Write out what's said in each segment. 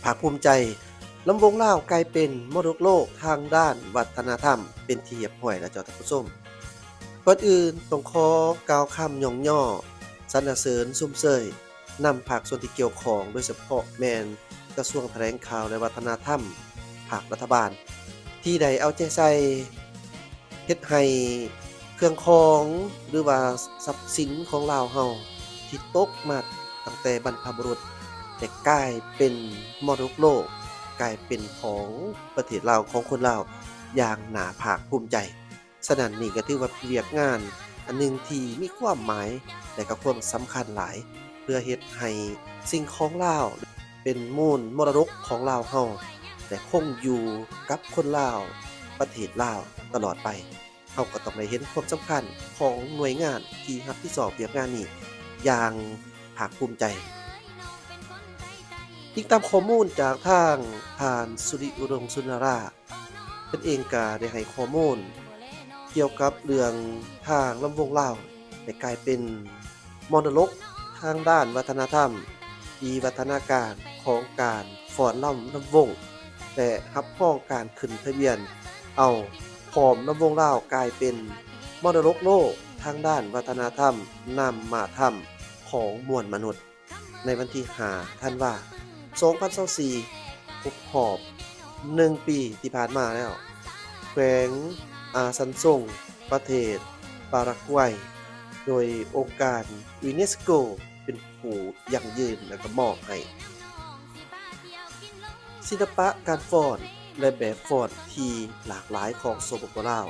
ພາກພູມໃຈ, ລຳວົງລາວກາຍເປັນມໍລະດົກໂລກທາງດ້ານວັດທະນະທຳເປັນທີ່ຮຽບຮ້ອຍແລ້ວເຈົ້າທ່ານຜູ້ຊົມ. ກ່ອນອື່ນຕ້ອງຂໍກ່າວຄຳຍ້ອງຍໍສັນລະເສີນຊົມເຊີຍນຳພາກສ່ວນທີ່ກ່ຽວຂ້ອງ, ໂດຍສະເພາະແມ່ນກະຊວງຖະແຫຼງຂ່າວ ແລະ ວັດທະນະທຳພາກລັດຖະບານ ທີ່ໄດ້ເອົາໃຈໃສ່ ເຮັດໃຫ້ເຄື່ອງຂອງ ຫຼືວ່າຊັບສິນຂອງລາວເຮົາ ທີ່ຕົກມາຕັ້ງແຕ່ບັນພະບຸລຸດ ໄດ້ກາຍເປັນມໍລະດົກໂລກ, ກາຍເປັນຂອງປະເທດລາວ, ຂອງຄົນລາວຢ່າງໜ້າພາກພູມໃຈ. ສະນັ້ນນີ້ກໍຖືວ່າເປັນວຽກງານອັນໜຶ່ງທີ່ມີຄວາມໝາຍ ແລະ ກໍຄວາມສຳຄັນຫຼາຍ ເພື່ອເຮັດໃຫ້ສິ່ງຂອງລາວ ເປັນມູນມໍລະດົກຂອງລາວເຮົາ ແລະ ຄົງຢູ່ກັບຄົນລາວ, ປະເທດລາວຕະຫຼອດໄປ. ເຮົາກໍຕ້ອງໄດ້ເຫັນຄວາມສຳຄັນຂອງໜ່ວຍງານທີ່ຮັບຜິດຊອບວຽກງານນີ້ຢ່າງພາກພູມໃຈ. ອີງຕາມຂໍ້ມູນຈາກທາງທ່ານ ສຸລິອຸດົງ ສຸນນາລາ ເພິ່ນເອງກໍໄດ້ໃຫ້ຂໍ້ມູນກ່ຽວກັບເລື່ອງທາງລຳວົງລາວໄດ້ກາຍເປັນມໍລະດົກທາງດ້ານວັດທະນະທຳ, ວິວັດທະນາການຂອງການຟ້ອນລຳ ລຳວົງ ແລະ ຮັບຮອງການຂຶ້ນທະບຽນເອົາຂອງລຳວົງລາວກາຍເປັນມໍລະດົກໂລກທາງດ້ານວັດທະນະທຳນາມມະທຳຂອງມວນມະນຸດ. ໃນວັນທີຫ້າ ທັນວາ ສອງພັນຊາວສີ່ ຄົບຮອບໜຶ່ງປີທີ່ຜ່ານມາແລ້ວ, ແຂວງອາຊັນຊົງ ປະເທດປາຣາກວັຍ ໂດຍອົງການຢູເນສໂກເປັນຜູ້ຢັ້ງຢືນ ແລະ ກໍມອບໃຫ້. ສິລະປະການຟ້ອນ ແລະ ແບບຟ້ອນທີ່ຫຼາກຫຼາຍຂອງ ສປປ ລາວ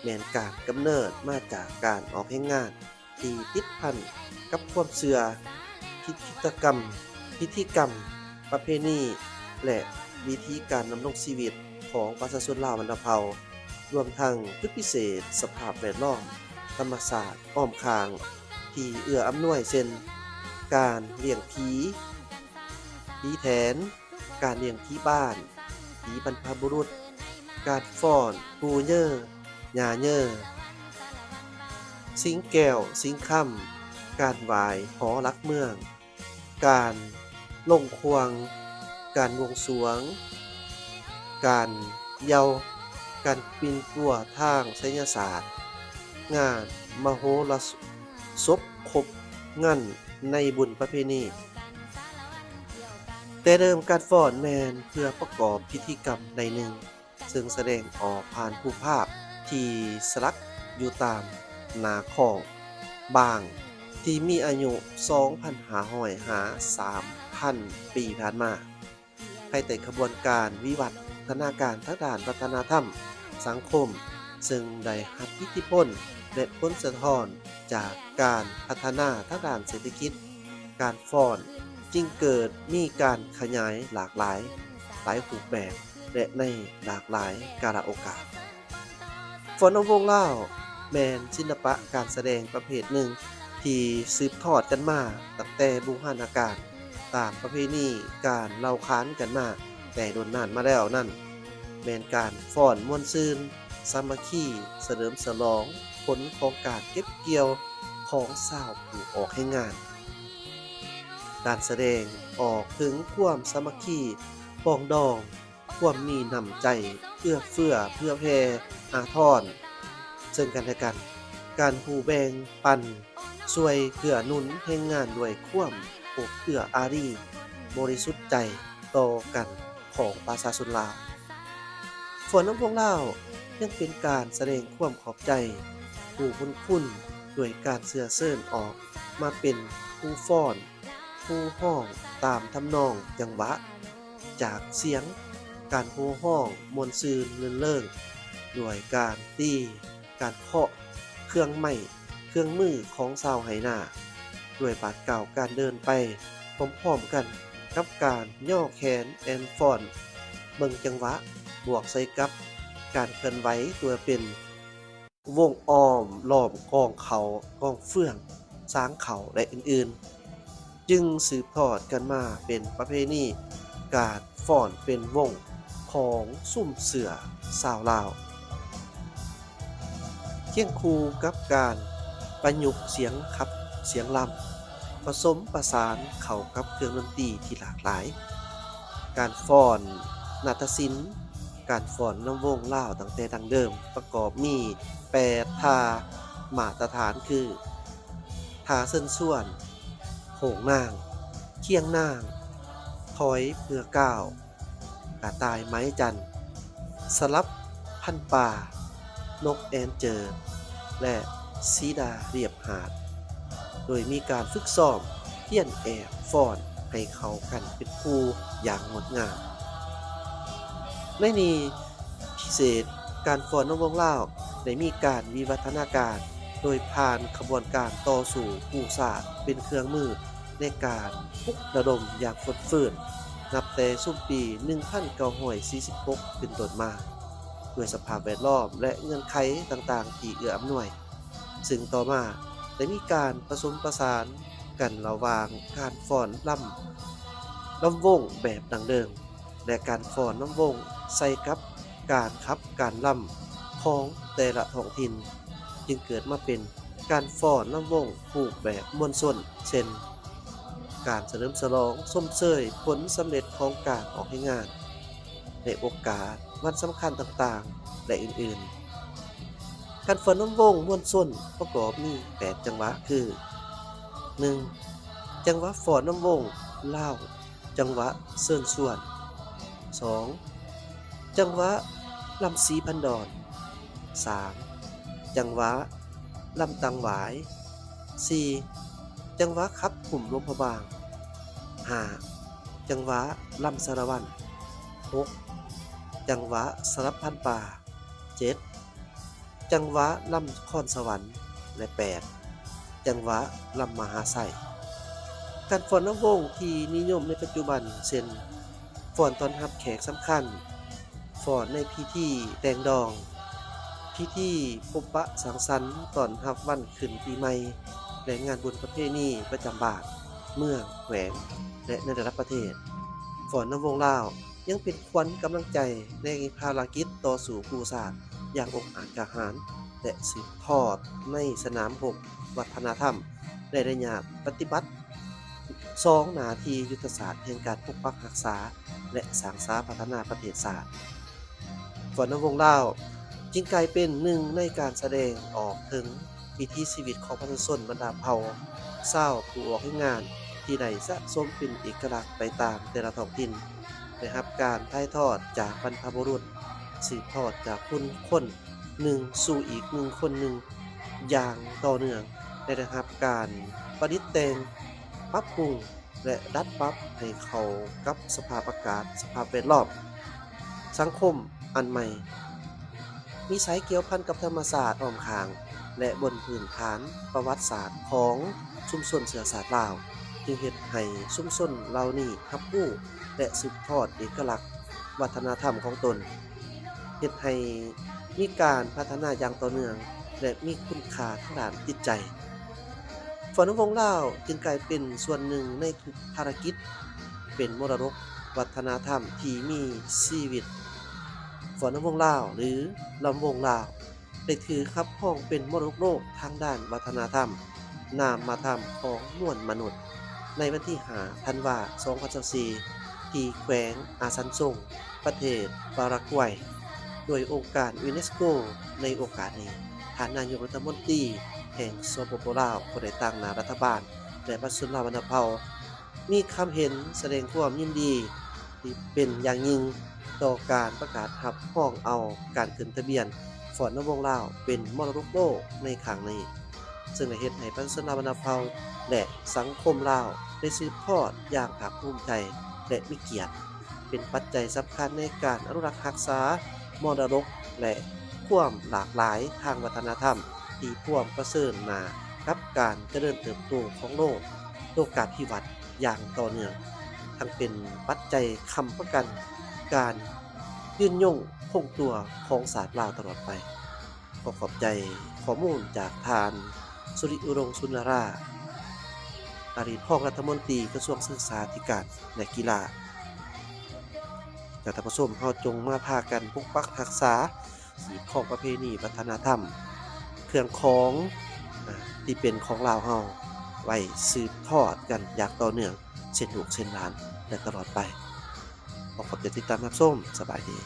ແມ່ນການກຳເນີດມາຈາກການອອກແຮງງານ ທີ່ຕິດພັນກັບຄວາມເຊື່ອ, ພິທີກຳ, ພິທີກຳ, ປະເພນີ ແລະ ວິທີການດຳລົງຊີວິດຂອງປະຊາຊົນລາວບັນດາເຜົ່າ, ລວມທັງຈຸດພິເສດສະພາບແວດລ້ອມ, ທຳມະຊາດອ້ອມຂ້າງທີ່ເອື້ອອຳນວຍ ເຊັ່ນ ການລ້ຽງຜີ, ຜີແຖນ, ການລ້ຽງຜີບ້ານ, ຜີບັນພະບຸລຸດ, ການຟ້ອນປູ່ເຍີ, ຍ່າເຍີ, ສິງແກ້ວ, ສິງຄຳ, ການຫວ້າຍຫໍຫຼັກເມືອງ, ການລົງຂວ້າງ, ການບວງສວງ, ການເຍົາ, ການປິ່ນປົວທາງໄສຍະສາດ, ງານມະໂຫລະສົບຄົບງັນໃນບຸນປະເພນີ. ແຕ່ເດີມການຟ້ອນແມ່ນເພື່ອປະກອບພິທີກຳໃດໜຶ່ງ ເຊິ່ງສະແດງອອກຜ່ານຮູບພາບທີ່ສະຫຼັກຢູ່ຕາມໜ້າຄ້ອງບາງ ທີ່ມີອາຍຸສອງພັນຫ້າຮ້ອຍຫາສາມພັນປີຜ່ານມາ. ພາຍໃຕ້ຂະບວນການວິວັດທະນາການທາງດ້ານວັດທະນະທຳ, ສັງຄົມ, ເຊິ່ງໄດ້ຮັບອິດທິພົນ ແລະ ຜົນສະທ້ອນຈາກການພັດທະນາທາງດ້ານເສດຖະກິດ, ການຟ້ອນຈຶ່ງເກີດມີການຂະຫຍາຍຫຼາກຫຼາຍ, ຫຼາຍຮູບແບບ ແລະ ໃນຫຼາກຫຼາຍກາລະໂອກາດ. ຟ້ອນລຳວົງລາວແມ່ນສິລະປະການສະແດງປະເພດໜຶ່ງທີ່ສືບທອດກັນມາຕັ້ງແຕ່ບູຮານະການ, ຕາມປະເພນີການເລົ່າຂານກັນມາແຕ່ດົນນານມາແລ້ວນັ້ນ ແມ່ນການຟ້ອນມ່ວນຊື່ນ, ສາມັກຄີ, ສະເຫຼີມສະຫຼອງຜົນຂອງການເກັບກ່ຽວຂອງຊາວຜູ້ອອກແຮງງານ. ການສະແດງອອກເຖິງຄວາມສາມັກຄີ, ປອງດອງ, ຄວາມມີນ້ຳໃຈເອື້ອເຟື້ອເຜື່ອແຜ່ອາທອນເຊິ່ງກັນແລະກັນ, ການຮູ້ແບ່ງປັນຊ່ວຍເກື້ອໜູນແຮງງານດ້ວຍຄວາມອົບເອື້ອອາຣີບໍລິສຸດໃຈຕໍ່ກັນຂອງປະຊາຊົນລາວ. ຟ້ອນລຳວົງລາວຍັງເປັນການສະແດງຄວາມຂອບໃຈຜູ້ບຸນຄຸນດ້ວຍການເຊື້ອເຊີນອອກມາເປັນຜູ້ຟ້ອນ ໂຫ່ຮ້ອງຕາມທຳນອງຈັງຫວະຈາກສຽງການໂຫ່ຮ້ອງມ່ວນຊື່ນລື່ນເລີງ ດ້ວຍການຕີ ການເຄາະເຄື່ອງໄມ້ເຄື່ອງມືຂອງຊາວໄຮ່ນາ ດ້ວຍບາດກ້າວການເດີນໄປພ້ອມໆກັນກັບການຍໍແຂນແອ່ນຟ້ອນເບິ່ງຈັງຫວະ ບວກໃສ່ກັບການເຄື່ອນໄຫວຕົວເປັນ ວົງອ້ອມລ້ອມກອງເຂົ້າ, ກອງເຟືອງ, ຊາງເຂົ້າ ແລະ ອື່ນໆ ຈຶ່ງສືບທອດກັນມາເປັນປະເພນີການຟ້ອນເປັນວົງຂອງຊຸມເຊື້ອຊາວລາວ ຄຽງຄູ່ກັບການປະຍຸກສຽງຂັບສຽງລຳ ປະສົມປະສານເຂົ້າກັບເຄື່ອງດົນຕີທີ່ຫຼາກຫຼາຍ. ການຟ້ອນນາດຕະສິນ, ການຟ້ອນລຳວົງລາວຕັ້ງແຕ່ດັ້ງເດີມ ປະກອບມີແປດທ່າມາດຕະຖານຄື ທ່າເຊີນຊວນ, ໂຄ້ງນາງ, ຄຽງນາງ, ຖອຍເພື່ອກ້າວ, ກະຕ່າຍໄມ້ຈັນ, ສະຫຼັບພັນປາ, ນົກແອນເຈີ ແລະ ສີດາລຽບຫາດ, ໂດຍມີການຝຶກຊ້ອມຮຽນແອບຟ້ອນໃຫ້ເຂົ້າກັນເປັນຄູ່ຢ່າງງົດງາມ. ໃນນີ້ພິເສດ ການຟ້ອນລຳວົງລາວໄດ້ມີການວິວັດທະນາການ ໂດຍຜ່ານຂະບວນການຕໍ່ສູ້ກູ້ຊາດເປັນເຄື່ອງມື ໃນການປຸກລະດົມຢ່າງຟົດຟື້ນ ນັບແຕ່ຊຸມປີໜຶ່ງພັນເກົ້າຮ້ອຍສີ່ສິບຫົກເປັນຕົ້ນມາ, ດ້ວຍສະພາບແວດລ້ອມ ແລະ ເງື່ອນໄຂຕ່າງໆທີ່ເອື້ອອຳນວຍ, ຊຶ່ງຕໍ່ມາໄດ້ມີການປະສົມປະສານກັນລະຫວ່າງການຟ້ອນລຳ ລຳວົງແບບດັ້ງເດີມ ແລະ ການຟ້ອນລຳວົງໃສ່ກັບການຂັບການລຳຂອງແຕ່ລະທ້ອງຖິ່ນ, ຈຶ່ງເກີດມາເປັນ ການຟ້ອນລຳວົງຮູບແບບມວນຊົນ ເຊັ່ນ ການສະເຫຼີມສະຫຼອງຊົມເຊີຍຜົນສຳເລັດຂອງການອອກແຮງງານໃນໂອກາດວັນສຳຄັນຕ່າງໆ ແລະ ອື່ນໆ. ການຟ້ອນລຳວົງມວນຊົນປະກອບມີແປດຈັງຫວະຄື ໜຶ່ງ ຈັງຫວະຟ້ອນລຳວົງລາວ ຈັງຫວະເຊີນຊວນ, ສອງ ຈັງຫວະລຳສີພັນດອນ, ສາມ ຈັງຫວະລຳຕັງຫວາຍ, ສີ່ ຈັງຫວະຂັບຫຸ້ມຫຼວງພະບາງ, ຫ້າ ຈັງຫວະລຳສາລະວັນ, ຫົກ ຈັງຫວະສະຫຼັບພັນປາ, ເຈັດ ຈັງຫວະລຳຄອນສະຫວັນ ແລະ ແປດ ຈັງຫວະລຳມະຫາໄຊ. ການຟ້ອນລຳວົງທີ່ນິຍົມໃນປັດຈຸບັນ ເຊັ່ນ ຟ້ອນຕ້ອນຮັບແຂກສຳຄັນ, ຟ້ອນໃນພິທີແຕ່ງດອງ, ພິທີພົບປະສັງສັນຕ້ອນຮັບວັນຂຶ້ນປີໃໝ່ ແລະ ງານບຸນປະເພນີປະຈຳບ້ານ, ເມືອງ, ແຂວງ ແລະ ໃນລະດັບປະເທດ. ຟ້ອນລຳວົງລາວ ຍັງເປັນຂວັນກຳລັງໃຈໃນພາລະກິດຕໍ່ສູ້ກູ້ຊາດຢ່າງອົກອາດກ້າຫານ ແລະ ສືບທອດໃນສະໜາມຮົບວັດທະນະທຳ ໃນໄລຍະປະຕິບັດສອງໜ້າທີ່ຍຸດທະສາດແຫ່ງການປົກປັກຮັກສາ ແລະ ສ້າງສາພັດທະນາປະເທດຊາດ. ຟ້ອນລຳວົງລາວຈຶ່ງກາຍເປັນໜຶ່ງໃນການສະແດງອອກເຖິງ ວິຖີຊີວິດຂອງປະຊາຊົນບັນດາເຜົ່າຊາວຜູ້ອອກແຮງງານ ທີ່ໄດ້ສະສົມເປັນເອກະລັກໄປຕາມແຕ່ລະທ້ອງຖິ່ນ, ໄດ້ຮັບການຖ່າຍທອດຈາກບັນພະບຸລຸດ, ສືບທອດຈາກຄົນຄົນໜຶ່ງສູ່ອີກໜຶ່ງຄົນໜຶ່ງຢ່າງຕໍ່ເນື່ອງ ແລະ ໄດ້ຮັບການປະດິດແຕ່ງ, ປັບປຸງ ແລະ ດັດປັບໃຫ້ເຂົ້າກັບສະພາບອາກາດ, ສະພາບແວດລ້ອມ, ສັງຄົມອັນໃໝ່, ມີສາຍກ່ຽວພັນກັບທຳມະຊາດອ້ອມຂ້າງ ແລະ ບົນພື້ນຖານປະຫວັດສາດຂອງຊຸມຊົນເຊື້ອຊາດລາວ, ຈຶ່ງເຮັດໃຫ້ຊຸມຊົນເຫຼົ່ານີ້ຮັບຮູ້ ແລະ ສືບທອດເອກະລັກວັດທະນະທຳຂອງຕົນ, ເຮັດໃຫ້ມີການພັດທະນາຢ່າງຕໍ່ເນື່ອງ ແລະ ມີຄຸນຄ່າທາງດ້ານຈິດໃຈ. ຟ້ອນລຳວົງລາວຈຶ່ງກາຍເປັນສ່ວນໜຶ່ງໃນທຸກພາລະກິດ, ເປັນມໍລະດົກວັດທະນະທຳທີ່ມີຊີວິດ. ຟ້ອນລຳວົງລາວ ຫຼື ລຳວົງລາວ ໄດ້ຖືກຮັບຮອງເປັນມໍລະດົກໂລກທາງດ້ານວັດທະນະທຳ, ນາມມະທຳຂອງມວນມະນຸດ ໃນວັນທີຫ້າ ທັນວາ ສອງພັນຊາວສີ່ ທີ່ແຂວງອາຊັນຊົງ ປະເທດປາຣາກວັຍ ໂດຍອົງການຢູເນສໂກ. ໃນໂອກາດນີ້, ທ່ານນາຍົກລັດຖະມົນຕີແຫ່ງ ສປປ ລາວ ກໍໄດ້ຕາງໜ້າລັດຖະບານ ແລະ ປະຊາຊົນລາວບັນດາເຜົ່າ ມີຄຳເຫັນສະແດງຄວາມຍິນດີທີ່ເປັນຢ່າງຍິ່ງຕໍ່ການປະກາດຮັບຮອງເອົາການຂຶ້ນທະບຽນຟ້ອນລຳວົງລາວເປັນມໍລະດົກໂລກໃນຄັ້ງນີ້, ເຊິ່ງໄດ້ເຮັດໃຫ້ປະຊາຊົນລາວບັນດາເຜົ່າ ແລະ ສັງຄົມລາວໄດ້ສືບທອດຢ່າງພາກພູມໃຈ ແລະ ມີກຽດ. ເປັນປັດໄຈສຳຄັນໃນການອະນຸລັກຮັກສາມໍລະດົກ ແລະ ຄວາມຫຼາກຫຼາຍທາງວັດທະນະທຳທີ່ພວມປະເຊີນໜ້າກັບການຈະເລີນເຕີບໂຕຂອງໂລກໂລກາພິວັດຢ່າງຕໍ່ເນື່ອງ, ທັງເປັນປັດໄຈຄ້ຳປະກັນການຍືນຍົງຄົງຕົວຂອງຊາດລາວຕະຫຼອດໄປ. ຂໍຂອບໃຈຂໍ້ມູນຈາກທ່ານ ສຸລິອຸດົງ ສຸນນາລາ ອະດີດຮອງລັດຖະມົນຕີກະຊວງສຶກສາທິການ ແລະ ກິລາ. ແລ້ວທ່ານຜູ້ຊົມ, ເຮົາຈົ່ງມາພາກັນປົກປັກຮັກສາ ຮີດຄອງປະເພນີວັດທະນະທຳ ເຄື່ອງຂອງ ອາ ທີ່ເປັນຂອງລາວເຮົາ ໄວ້ສືບທອດກັນຢ່າງຕໍ່ເນື່ອງ ເຊັ່ນລູກເຊັ່ນຫຼານ ແລະ ຕະຫຼອດໄປ. ຂໍຂອບໃຈຕິດຕາມຮັບຊົມ. ສະບາຍດີ.